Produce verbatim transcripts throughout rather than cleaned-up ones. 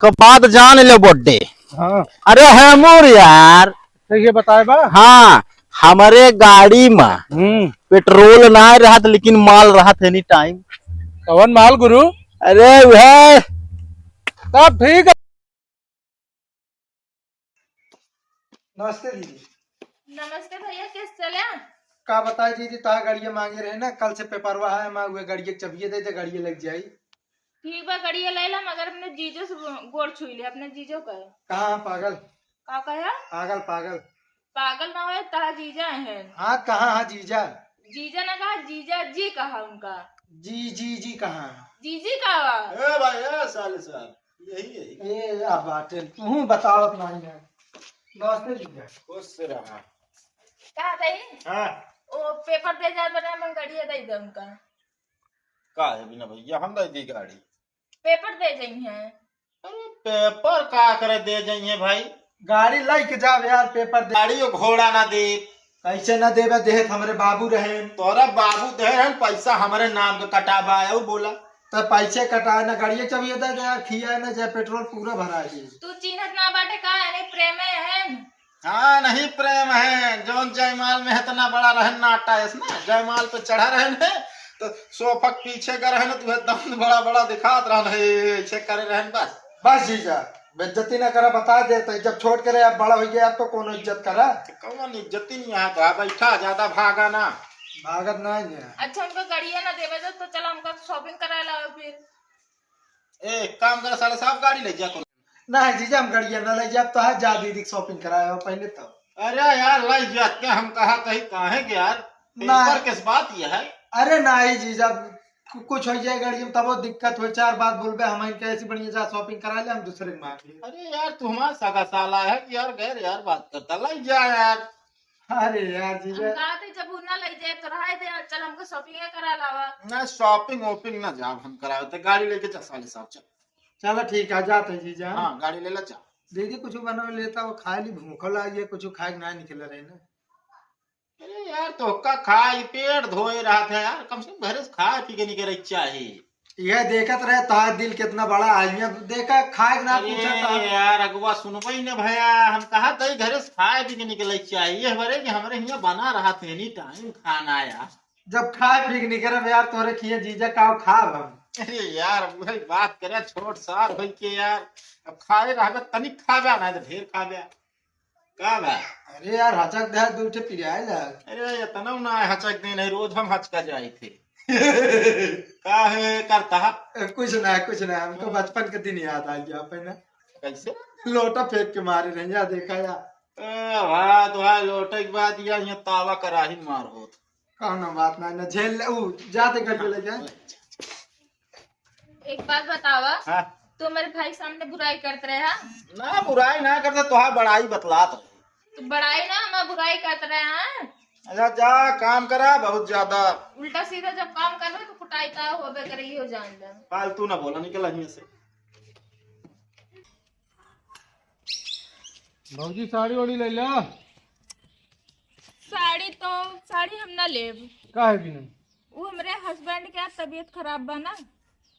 के बाद जान ले बर्थडे। हाँ। अरे हेमूर यार। तो ये बताए बा? हाँ, हमरे गाड़ी में हम्म। पेट्रोल ना रहत, लेकिन माल रहत एनी टाइम। कवन माल गुरु? अरे वह। तब ठीक है। नमस्ते दीदी। नमस्ते भैया, कैसे चले? का बताए दीदी, तोहार गड़िया मांगे रहे ना, कल से पेपरवा है, मैं उहे गड़िया के चबिये दे दे, गड़िया लग जाई। ठीक बा, गड़िया ले ला, मगर अपने जीजो से गो-, गोड़ छुई ले, अपने जीजो का। कहाँ पागल? का कहे? पागल, पागल। पागल ना होए, तहा जीजा हैं। हाँ, कहाँ है जीजा? जीजा ना कहा, जीजा जी कहा उनका। जी, जी, जी कहाँ? जीजी का बा? ए भाई, ए साले साहब, यही, यही। ए, अब बाटे, तू बतावत नहीं है। नमस्ते जीजा। खुश रहा। का दई? हाँ। ओ, पेपर दे जात बना, मन गड़िया दे दे उनका। का है बिना भैया, हम दे दी गाड़ी। पेपर दे जइहैं। अरे पेपर का करे दे जइहैं भाई? गाड़ी लइके जाब यार, पेपर दे। गाड़ी और घोड़ा ना दे। कैसे ना देबे, देहे त हमरे बाबू रहे। तोरा बाबू दे रहन, पैसा हमरे नाम के कटाबा है, उ बोला। तो पैसे कटाए ना, गाड़िया चबिये दे दे यार, खिया ना जाए, पेट्रोल पूरा भरा है। तू चिन्हत ना बाटे का, यानी प्रेम है? हाँ, नहीं प्रेम है, जौन जयमाल में इतना बड़ा रहन नाटा है ना, जयमाल पे चढ़ा रहन है, तो सोफा के पीछे का रहन, तो एकदम बड़ा बड़ा दिखात रहन है, ऐसे करे रहन बस। बस जीजा, बेइज्जती ना करा, बता दे, तो जब छोट करे, अब बड़ा हो गया, अब तो कोनो इज्जत करा। तो कौन इज्जती नहीं है, तो बैठा, ज्यादा भागा ना। भागत ना है। अच्छा, उनको गड़िया ना देवे दो, तो चलो हमका शॉपिंग करा लाओ फिर। ए, एक काम कर, साले साहब गाड़ी ले जा, कौन ना है जीजा, हम गड़िया ना ले जाब, तो है जा दीदी के शॉपिंग कराए हो पहले तो। अरे यार, ले जाते हम कहा कहीं काहे के यार, ना। पेपर किस बात ये है? अरे ना ही जीजा, कु-, कुछ हो जाए गाड़ी में तबो दिक्कत हो, चार बात बोलबे, हम इनके ऐसी बढ़िया जा शॉपिंग करा ले, हम दूसरे के मार लिए। अरे यार, तू हमारा सगा साला है कि यार, गैर यार बात करता, ले जा यार। अरे यार जीजा। हम कहा थे जब उ ना ले जाए तो रहा दे यार, चल हमको शॉपिंग करा लावा। ना शॉपिंग वॉपिंग ना जाब हम करावे, तो गाड़ी लेके चल साले साहब, चल। चलो ठीक है, जाते हैं जीजा। हाँ, गाड़ी ले ला, जा। दीदी कुछ बना लेता, वो खाए ली, भूख लागी है, कुछ खाए के ना निकल रहे ना। अरे यार, तो का खाए, पेट धोए रहत है यार, कम से कम घरे से खाए पी के निकले चाही। ये देखत रहे, तोहार दिल कितना बड़ा है, ये देखा, खाए के ना अरे पूछा था। यार, अगुआ सुनबे ही ना भैया, हम कहा तई घरे से खाए पी के निकले चाही, ये बरे कि हमरे हियाँ बना रहत है एनी टाइम खाना यार। जब खाए पी के निकलब यार, तोरे खिए जीजा का खाब हम। अरे यार, वही बात करे, छोट सार होई के यार, अब खाए रहबे तनिक खाबे, ना तो ढेर खाबे। का बा? अरे यार, हचक दे, दू ठे पिराए लग। अरे, इतना ना हचक दे, नहीं, रोज हम हचका जाए थे। का है करता है? ए, कुछ ना, कुछ ना, हमको बचपन के दिन याद आ गया अपना। कैसे? लोटा फेंक के मारे रहे, या देखा या। ए, भाई, तो भाई, लोटे के बाद या, या तावा कराही मार होत। कौनो बात ना, ना झेल ले, ऊ, जाते करके ले जाए। एक बात बतावा, हाँ। तू मेरे भाई के सामने बुराई करत रहे, हाँ? ना, बुराई ना करते, तोहार बड़ाई बतलात रहे। तू बड़ाई ना, हमार बुराई करत रहे, हाँ? अच्छा, जा, काम करा, बहुत ज्यादा। उल्टा सीधा जब काम करबे, तो कुटाई का होबे करे, इहो जान ले। फालतू ना बोला, निकल हियां से। भौजी, साड़ी वाड़ी ले ला। साड़ी तो, साड़ी हम ना लेब। काहे बिना? वो हमरे husband के तबीयत खराब बा ना।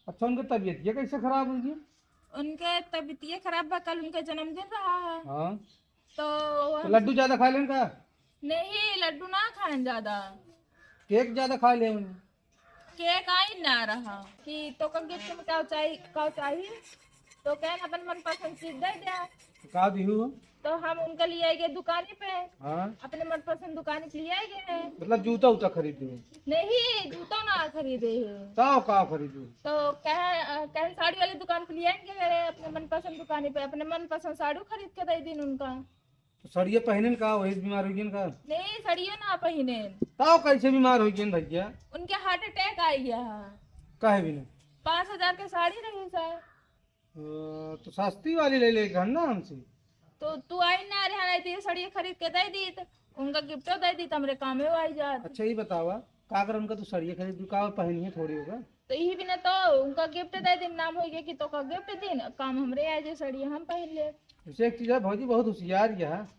अच्छा, उनके तबीयत ये कैसे खराब होगी? उनके तबीयत ये खराब बा, कल उनका जन्मदिन रहा है। हाँ। तो तो हम लड्डू ज्यादा खा लेन का? नहीं, लड्डू ना खाएं ज्यादा। केक ज्यादा खा ले। केक आई ना रहा कि तोका गिफ्ट में का चाही, का चाही? तो कहन अपन मनपसंद चीज दे दे। तो का दिहू? तो हम उनके लिए आए गए दुकानी पे। हाँ। अपने मनपसंद दुकानी पे लिए आए गए हैं। मतलब जूता उता खरीद दिहू? नहीं, जूता ना खरीदे हैं। तो का खरीदू? तो कह, कहन साड़ी वाली दुकान पे लिए आए गए अपने मनपसंद दुकानी पे, अपने मनपसंद साड़ी खरीद के दे दिन उनका। तो सड़िया पहनेन का, वही से बीमार हो गए का? नहीं, सड़ियो ना पहनेन। तो कैसे बीमार हो गए भैया? उनके heart attack आ गया है। काहे बिना? पाँच हजार के साड़ी रही सर। ओ, तो सस्ती वाली ले ले घर ना हमसे। तो तू आई ना रहा, नहीं तो ये सड़िया खरीद के दे दी, तो उनका गिफ्टो दे दी, तो हमरे कामे आई जात। अच्छा, ये बतावा, का कर उनका तू सड़िया खरीद दू, का पहनिए थोड़ी होगा? तो यही बिना तो उनका गिफ्ट दे दिन, नाम हो गया कि तो का गिफ्ट दिन, काम हमरे आ जाए, सड़िया हम पहन ले। उसे एक चीज है, भौजी बहुत होशियार यह है।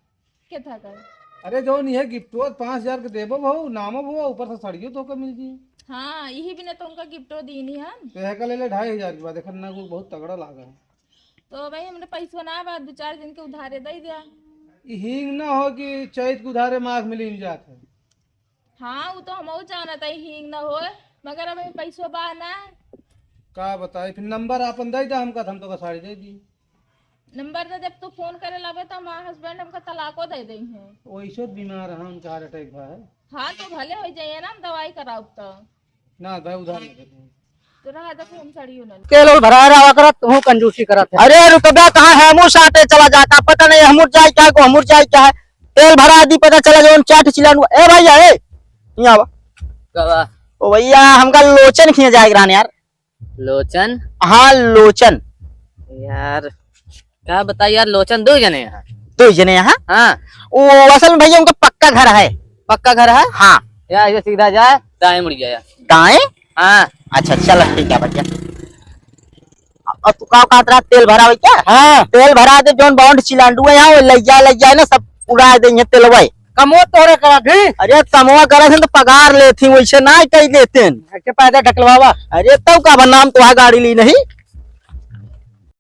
के था कर? अरे जौन यह गिफ्टो पाँच हजार के देबो भाऊ, नामो भाऊ, ऊपर से सड़ियो तो के मिल जी। हाँ, यही बिना तो उनका गिफ्टो दीनी हम। तो यह का ले ले ढाई हजार के बाद, देखा ना, वो बहुत तगड़ा लागा है। तो भाई, हमरे पैसवा ना बा, दो चार दिन के उधारे दे दिया। ई हींग ना हो कि चैत के उधारे माघ में लीन जात है। हाँ, वो तो हमहू जानत है, हींग ना होए, मगर अब ई पैसवा बा ना। का बताई, फिर नंबर आपन दे दा हमका, तो हम तो साड़ी दे दी। नंबर तो जब तू फोन करे लागे तो हमार हस्बैंड हमका तलाको दे दे हैं। वैसे बीमार हैं, उनका हार्ट अटैक हुआ है। हाँ, तो भले हो जाइए ना, हम दवाई कराउब तो। ना भाई, उधार नहीं देते हैं। तो रहा दे, हम साड़ियों ना ले। तेल उल भरा रहा करत, तू कंजूसी करत है। अरे रुक बे, कहाँ है? हमू साटे चला जाता, पता नहीं हमू जाए क्या को, हमू जाए क्या है। तेल भरा दी, पता चला जो हम चाट चिलान। ए भैया, ए, यहाँ आवा। का बा? ओ भैया, हमका लोचन खिया जाए रहने यार। लोचन? हाँ, लोचन। यार, का बताई यार, लोचन दो जने हैं। दो जने हैं? हाँ। वो असल में भैया उनका पक्का घर है। पक्का घर है? हाँ। यार, ये सीधा जाए, दाएं मुड़ जाए। दाएं? हाँ। अच्छा, चल ठीक है भैया। अब तू का कहत रहा, तेल भरावे क्या? हाँ। तेल भरा दे, जौन बॉन्ड चिलांडू है यहाँ, वो ले जाए, ले जाए ना, सब उड़ा देंगे तेलवा। कमो तोरे करा भी। अरे, कमवा करत हैं तो पगार लेत ही, वैसे ना कही देते हैं। के पैसा ढकलवावा। अरे, तब का बा, नाम तो वहाँ गाड़ी ली नहीं।